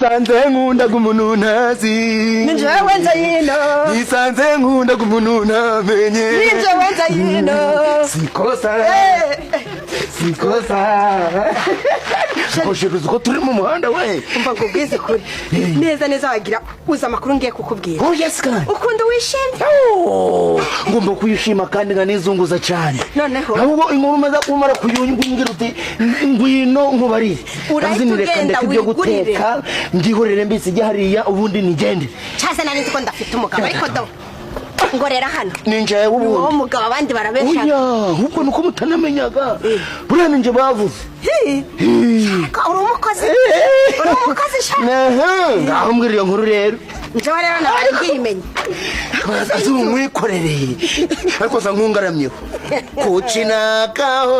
Nisanze nkundaga umuntu ntazi. Ni njyewe Nzayino. Nisanze nkundaga umuntu ntamenye. Ni njyewe Nzayino. Sikosa, sikosa. Kosheruza uko turi mu muhanda we. Umva ngo ubwize kuri neza neza, wagira uzi amakuru ngiye kukubwira. Oh yes, kandi. Ukunda wishimye. Oh, ngomba kwishima kandi nkanizunguza cyane. Noneho. Ahubwo inkuru umaze kumara kuyumbwira uti ngwino nkubarire. Urahita Ndavuze nti reka ugenda ndeke ibyo wigurire. guteka, mbyihorere, mbisige hariya, ubundi nigende. Cyaze nari nzi ko ndafite umugabo, ariko do ngorera hano. Ni njyewe. Ni wowe. Ubundi mugabo, abandi barabeshaga. Oya, ahubwo nuko mutanamenyaga, buriya ninjye bavuze. Ko uri umukozi, uri umukozi sha. Ehe, ngaho mbwira iyo nkuru rero. Njyewe rero nabaye ngiyimenye. Azi umwikorereye, ariko sa nkungaramyeho kucinakaho.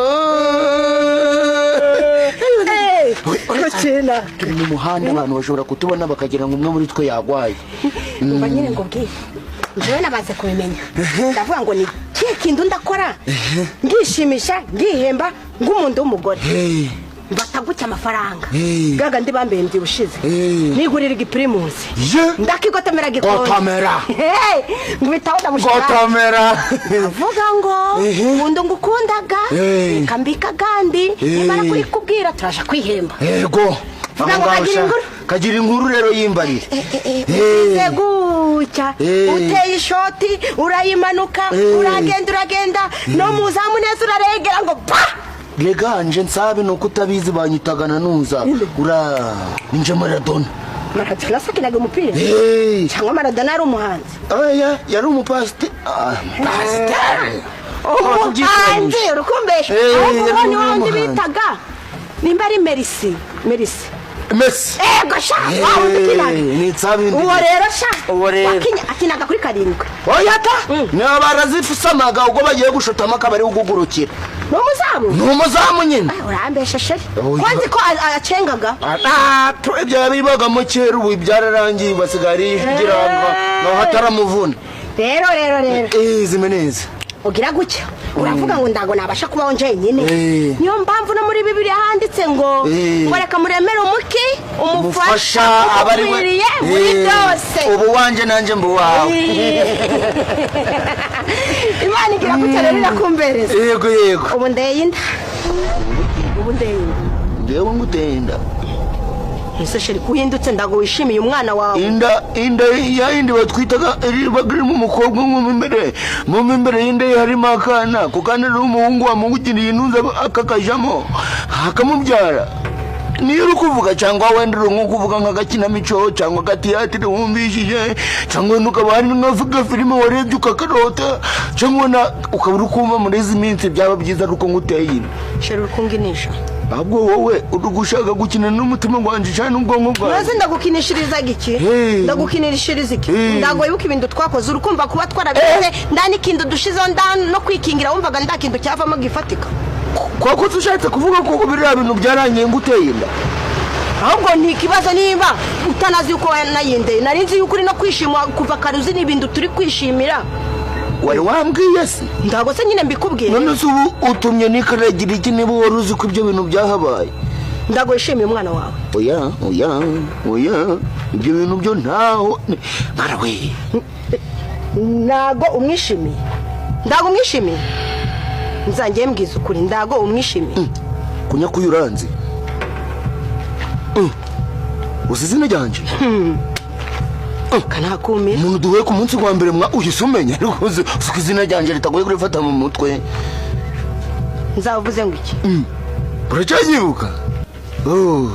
Kucina. Turi mu muhanda, abantu bashobora kutubona bakagira ngo umwe muri twe yagwaye. Umva nyine ngo ubwire, njyewe nabanze kubimenya, ndavuga ngo ni kihe kintu ndakora ngishimisha, ngihemba nk'umuntu w'umugore? Hey. Mbata amafaranga Hey. gaga ndi bambaye mbyibushije, Hey. nigurira igipirimusi, Ye. ndakigotomera gikonje. Gotomera. Hey, ngubitaho ndamushaka. Gotomera. Avuga ngo nkunda ngukundaga. Hey. Reka mbika gandi. Hey. Nimara kurikubwira turaja kwihemba. Yego. Vuga Aho ngo ngaho kagira sha. inkuru. Kagira inkuru rero, yimbarire. Ugize gutya, Hey. uteye ishoti, urayimanuka, Hey. uragenda, uragenda no muzamu neza, uraregera ngo pa. Rega nje nsabe nuko utabizi, banyitaga na nuza ura ninje Maradona. Maradona se akinaga umupira? Hey. Cyangwa Maradona ari umuhanzi? Aya yari umupasiteri, pasiteri. Umuhanzi, urukumbesha. Hey, ahubwo yari uwo ni wa wundi umuhanzi. bitaga nimba ari Merisi, Merisi. Messi. Ego sha, wa wundi ukinaga. Ni nsabe. Uwo rero sha. Uwo rero. Akinaga kuri 7. Oya ta, niba barazifusamaga ubwo bagiye gushotamo akaba ari ugugurukira. Ni umuzamu. Ni umuzamu nyine. Ay, urambesha chéri. Oya. Ko nzi ko acengaga. Ah, ibyo bibagamo kera, ubu byararangiye, basigaye rigira ngo ngo hataramuvuna. Rero rero rero. Eh, zime neza. Ugira gutya uravuga ngo ndago nabasha kubaho njyenyine. Eh. Niyo mpamvu no muri Bibiliya handitse ngo Eh. ngo reka muremere umuki umufasha umufasha aba ari we ukwiriye muri Eh, byose. Ubu wanje nanjye mbu wawe. Imana igira gutya rero irakumbereza. Yego. Ubu ndeye inda, ubu ndeye inda. Ngewe nguteye inda? Ese chéri, kuhindutse, ndago wishimiye umwana wawe? Inda ya yindi batwitaga iba irimo umukobwa mu imbere y'inda ye harimo akana, ku kandi ari umuhungu wamugiriye intuza akakajamo akamubyara. Niyo uri kuvuga, cyangwa wenda uri nko kuvuga nk'agakinamico cyangwa agatiyatire wumvishije, cyangwa wenda ukaba hari nk'agafilime warebye ukakarota, cyangwa wenda ukaba uri kumva muri izi minsi byaba byiza ari uko nguteye inda. Chéri, uri kunginisha. Ahubwo wowe uri gushaka gukina n'umutima wanjye cyane n'ubwonko bwanjye. Maze ndagukinishirizaga iki? Hey. Ndagukinishiriza iki? Hey. Ndago wibuka ibintu twakoze, urukumva kuba twarabize nda n'ikintu dushizeho nda no kwikingira, wumvaga nda kintu cyavamo gifatika. Kuko ushatse kuvuga ko biriya bintu byarangiye nguteye inda? Ahubwo ni ikibazo niba utanazi yuko wanayindeye. Nari nzi yuko uri no kwishima kuva kare, uzi n'ibintu turi kwishimira. Wari wambwiye se? Ndago se nyine mbikubwiye. None se ubu utumye nikaragira iki niba wari uzi ko ibyo bintu byahabaye? Ndago wishimiye umwana wawe? Oya, oya, oya, ibyo bintu byo ntaho mara we. Ndago umwishimiye? Ndago umwishimiye? Nzangiye mbwiza ukuri, ndago umwishimiye? Kunyakuye uranzi, uzi izina ryanjye? Kanakumira. Umuntu duhuye ku munsi wa mbere mwa uhise umenya, ariko uzi ko izina ryanjye ritagoye kurifata mu mutwe. Nzavuze ngo iki? Uracyanyibuka? Oh.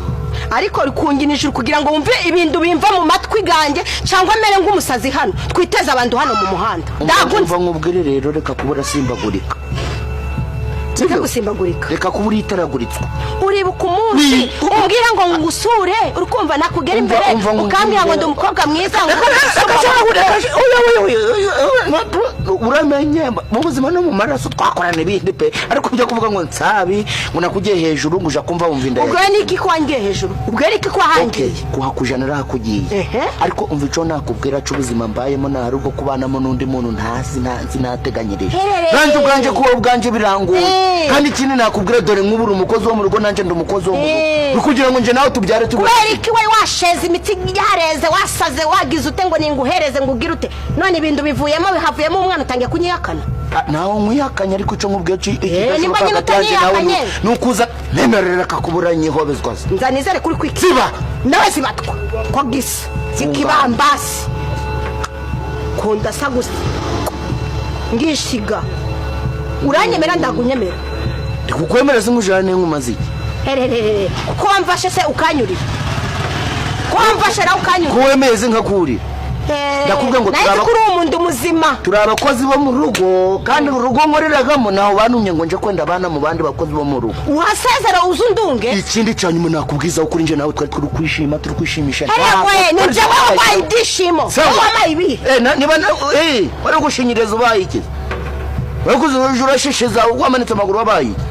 Ariko kunginishije kugira ngo wumve ibintu bimva mu matwi ganjye, cyangwa mere nk'umusazi hano twiteze abantu hano mu muhanda. Ndagunze. Umva nkubwire rero, reka kuba urasimbagurika. Reka gusimbagurika. Reka kuba uritaraguritswa. Uribuka umunsi umbwira ngo ngusure, urikumva nakugera Umva, imbere, umva nkubwire. ukambwira ngo ndi umukobwa mwiza, ngo Uramenye mu buzima no mu maraso twakorana ibindi pe, ariko ibyo kuvuga ngo nsabi ngo nakugiye hejuru ngo uja kumva wumva inda. Ubwo ni iki ko wangiye hejuru? Ubwo ni iki ko wahangiye? Okay, kuhakujana arahakugiye. Ariko umva ico nakubwira c'ubuzima mbayemo, ntari ubwo kubanamo n'undi muntu ntazi, ntazi, nateganyirije. Herere. Nanjye ubwanje kuba ubwanje birangoye. Kandi ikindi nakubwira, dore nk'ubu uri umukozi wo mu rugo, nanjye ndi umukozi wo mu rugo, kugira ngo njye nawe tubyare tubone. Kubera iki we washeze imitsi yareze, wasaze, wagize ute ngo ninguhereze ngo ugire ute? None ibintu bivuyemo, havuyemo umwana, utangiye kunyihakana. Ah, nawe nkwihakanye, ariko icyo nkubwiye Nimba ikidashoboka nyine hagati yanjye nawe utanyihakanye. ni ukuza nemerera kakubura nyihobezwa se. Nza nizere kuri kwiki. Ziba. Nawe zibatwa ko gisa zikibambasi kunda sa gusa ngishiga. Uranyemera, ndagunyemera. Ndikukwemera se nkujana n'inkumaze iki? Hererere, kuko wamfashe se ukanyurira, ko wamfashe nawe ukanyurira. Ko wemeye se nkakurira? Ndakubwira ngo Nahise kuri uwo muntu muzima. Turi abakozi bo mu rugo, kandi urugo nkoreragamo ntaho bantumye ngo nje kwenda abana mu bandi bakozi bo mu rugo. Uhasezera uze undunge. Ikindi cya nyuma nakubwiza kuri njye nawe, twari turi kwishima, turi kwishimisha. Herewe, ni njye wowe wabaye ibyishimo. Sawa. Wowe wabaye ibihe? Niba wari gushinyiriza, ubaye iki? Wari kuza urashishiza wamanitse amaguru, wabaye iki?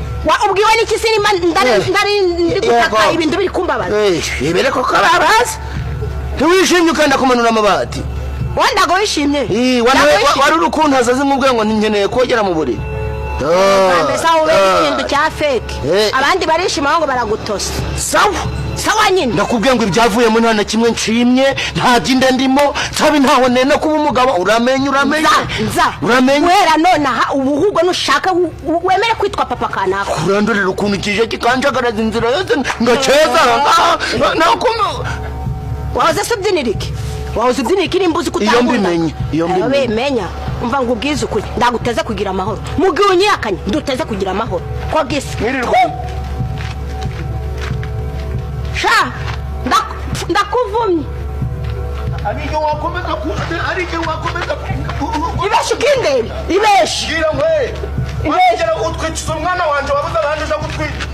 Ubwiwe n'iki se nimba ndari ndari ndi gutaka ibintu biri kumbabaza? Ibere koko babaza ntiwishimye ukanda kumanura amabati. Wowe ndago wishimye. Wari uri kuntaza zimubwiye ngo nkeneye kogera mu buriri. Mbese aho ubera ikintu cya fake. Abandi barishima ngo baragutosa. Sawa. Sawa nyine. Ndakubwiye ngo ibyavuyemo nta na kimwe nshimye, nta by'inda ndimo nsabe, ntaho nena kuba umugabo. Uramenye, uramenye. Nza nza. Uramenye. Guhera nonaha ubu ahubwo nushaka wemere kwitwa papa kanaka. Kurandurira ukuntu kije kikanjagaraza inzira yose ngaceza nakuma. Wahoze se ubyinira iki? Wahoze ubyinira iki nimba uzi ko Iyo utankunda? mbimenye, iyo mbimenye. Bimenya. Umva ngo ubwize ukuri, ndaguteze kugira amahoro mu gihe unyihakanye, nduteze kugira amahoro ko gisa. Mwirirwa. Sha, ndakuvumye. Ari igihe wakomeza ari igihe wakomeza. Ibeshe ukindeba ibeshe. Bwira ngwe wagera utwikiza umwana wanjye wabuze abandi uja gutwika.